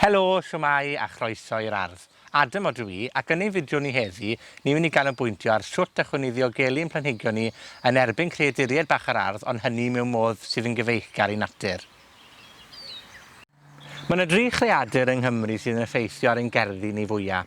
Helo, shwmae a chroeso i'r ardd. Adam odw i, ac yn ein fideo ni heddi, ni'n mynd i ganolbwyntio ar shwt allwn ni ddiogelu'n planhigion ni yn erbyn creaduriaid bach yr ardd, ond hynny mewn modd sydd yn gyfeillgar i natur. Mae 'na dri chreadur yng Nghymru sydd yn effeithio ar ein gerddi ni fwya.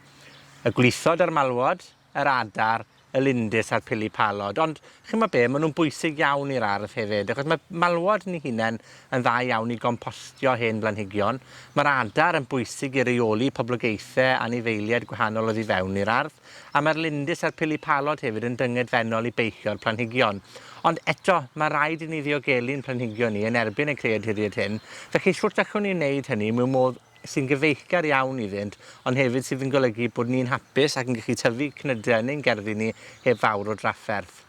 Y gwlithod a'r malwod, yr adar, y lindys a'r pili palod. Ond, chimod be, ma' nw'n bwysig iawn i'r ardd hefyd, achos ma' malwod yn 'u hunen yn dda iawn i gompostio hen blanhigion. Ma'r adar yn bwysig i reoli poblogaethe anifeilied gwahanol oddi fewn i'r ardd, a ma'r lindys a'r pili palod hefyd yn dyngedfennol i beillio'r planhigion. Ond eto, ma' raid i ni ddiogelu'n planhigion ni yn erbyn y creaduriaid hyn, felly shwt allwn ni wneud hynny mewn modd sy'n gyfeillgar iawn iddynt, ond hefyd sydd yn golygu bod ni'n hapus ac yn gallu tyfu cnyde yn ein gerddi ni heb fawr o drafferth.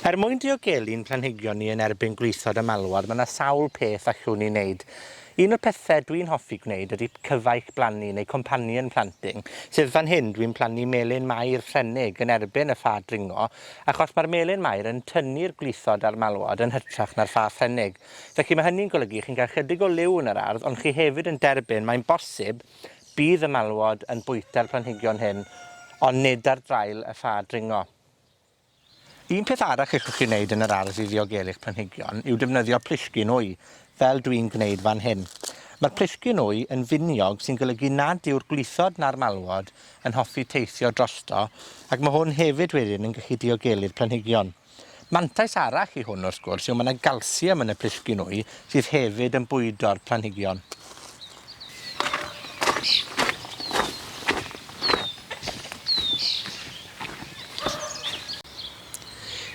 Er mwyn diogelu'n planhigion ni yn erbyn gwlithod a malwod, mae 'na sawl peth allwn ni wneud. Un o'r pethe dwi'n hoffi gwneud ydi cyfaill blannu neu companion planting, sef fan hyn dwi'n plannu melyn Mair Ffrenig yn erbyn y ffa dringo, achos ma'r melyn Mair yn tynnu'r gwlithod a'r malwod yn hytrach na'r ffa Ffrenig. Felly, ma' hynny'n golygu chi'n cael chydig o liw yn yr ardd, ond chi hefyd yn derbyn, mae'n bosib, bydd y malwod yn bwyta'r planhigion hyn, ond nid ar draul y ffa dringo. Un peth arall gallwch chi wneud yn yr ardd i ddiogelu'ch planhigion yw defnyddio plisgyn wy, fel dwi'n gwneud fan hyn. Mae'r plisgyn wy yn finiog sy'n golygu nad yw'r gwlithod na'r malwod yn hoffi teithio drosto, ac mae hwn hefyd wedyn yn gallu diogelu'r planhigion. Mantais arall i hwn, wrth gwrs, yw ma' 'na galsiwm yn y plisgyn wy sydd hefyd yn bwydo'r planhigion.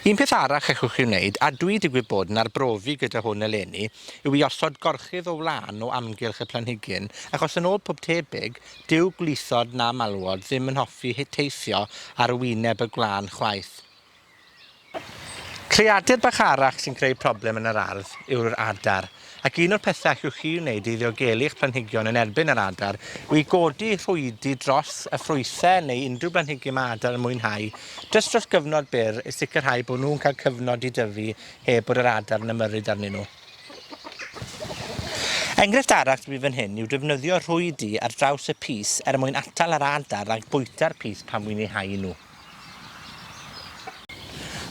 Un peth arall allwch chi wneud, a dwi digwydd bod yn arbrofi gyda hwn eleni, yw i osod gorchudd o wlân o amgylch y planhigyn, achos yn ôl pob tebyg, dyw gwlithod na malwod ddim yn hoffi teithio ar wyneb y gwlân chwaith. Creadur bach arall sy'n creu problem yn yr ardd yw'r adar, ac un o'r pethe allwch chi wneud i ddiogelu'ch planhigion yn erbyn yr adar yw i godi rhwydi dros y ffrwythe neu unrhyw blanhigyn mae adar yn mwynhau, jyst dros gyfnod byr i sicrhau bod nhw'n cael cyfnod i dyfu heb bod yr adar yn ymyrryd arnyn nhw. Enghraifft arall dwi fan hyn yw defnyddio rhwydi ar draws y pys er mwyn atal yr adar rhag bwyta'r pys pan wi'n eu hau nhw.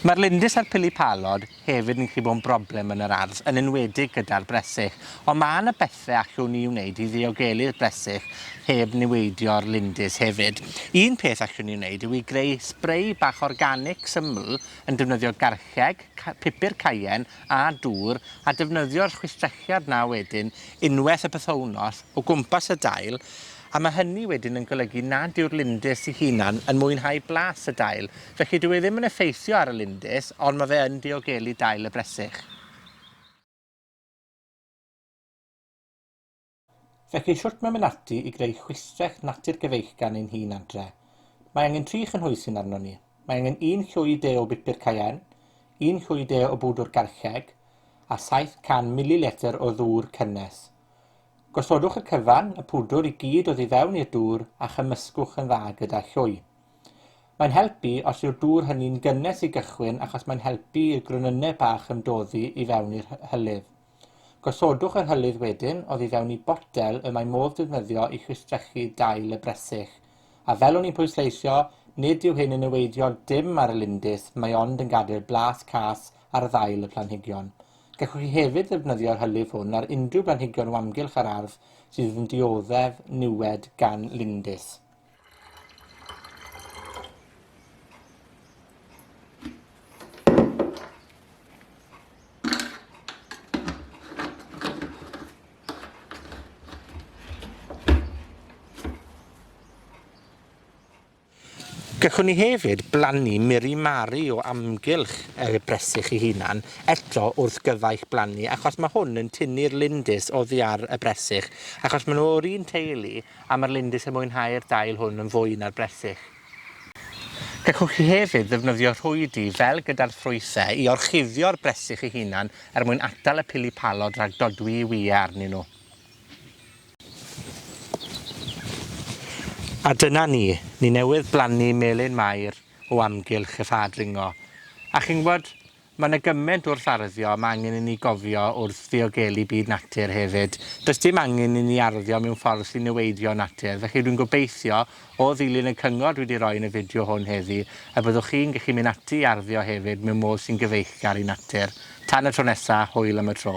Mae'r lindys a'r pili palod hefyd yn gallu bod yn broblem yn yr ardd, yn enwedig gyda'r bresych. Ond ma' 'na bethe allwn ni wneud i ddiogelu'r bresych heb niweidio'r lindys hefyd. Un peth allwn ni wneud yw i greu spray bach organic syml yn defnyddio garlleg, pupur cayenne a dŵr, a defnyddio'r chwistrelliad 'na wedyn unweth y pythownos o gwmpas y dail, A ma' hynny wedyn yn golygu nad yw'r lindys 'i hunan yn mwynhau blas y dail. Felly dyw e ddim yn effeithio ar y lindys, ond ma' fe yn diogelu dail y bresych. Felly, shwt ma' mynd ati i greu chwistrell natur gyfeillgar ein hun adre? Mae angen tri chynhwysyn arnon ni. Mae angen un llwy de o bupur cayenne, un llwy de o bwdwr garlleg, a 700 mililitr o ddŵr cynnes. Gosodwch y cyfan, y pwdwr i gyd oddi fewn i'r dŵr a chymysgwch yn dda gyda llwy. Mae'n helpu os yw'r dŵr hynny'n gynnes i gychwyn achos mae'n helpu i'r gronynnau bach ymdoddi i fewn i'r hylif. Gosodwch yr hylif wedyn oddi fewn i botel y mae modd defnyddio i chwistrellu dail y bresych. A fel o'n i'n pwysleisio, nid yw hyn yn niweidio dim ar y lindys, mae ond yn gadael blas cas ar ddail y planhigion. Gallwch chi hefyd ddefnyddio'r hylif hwn ar unrhyw blanhigion o amgylch yr ardd sydd yn dioddef niwed gan lindys. Gallwn ni hefyd blannu miri mari o amgylch y bresych 'i hunan, eto wrth gyfaill blannu, achos ma' hwn yn tynnu'r lindys oddi ar y bresych, achos ma' nw o'r un teulu, a ma'r lindys yn mwynhau'r dail hwn yn fwy na'r bresych. Gallwch chi hefyd ddefnyddio rhwydi, fel gyda'r ffrwythe, i orchuddio'r bresych 'i hunan er mwyn atal y pili palod rhag dodwy 'u wye arnyn nw. A dyna ni, ni newydd blannu Melyn Mair o amgylch y ffa dringo. A chi'n gwbod, Ma' 'na gyment wrth arddio ma' angen i ni gofio wrth ddiogelu byd natur hefyd. Does dim angen i ni arddio mewn ffordd sy'n niweidio natur, felly dwi'n gobeithio, o ddilyn y cyngor dwi 'di roi yn y fideo hwn heddi, y byddwch chi'n gallu mynd ati i arddio hefyd mewn modd sy'n gyfeillgar i natur. Tan y tro nesa, hwyl am y tro.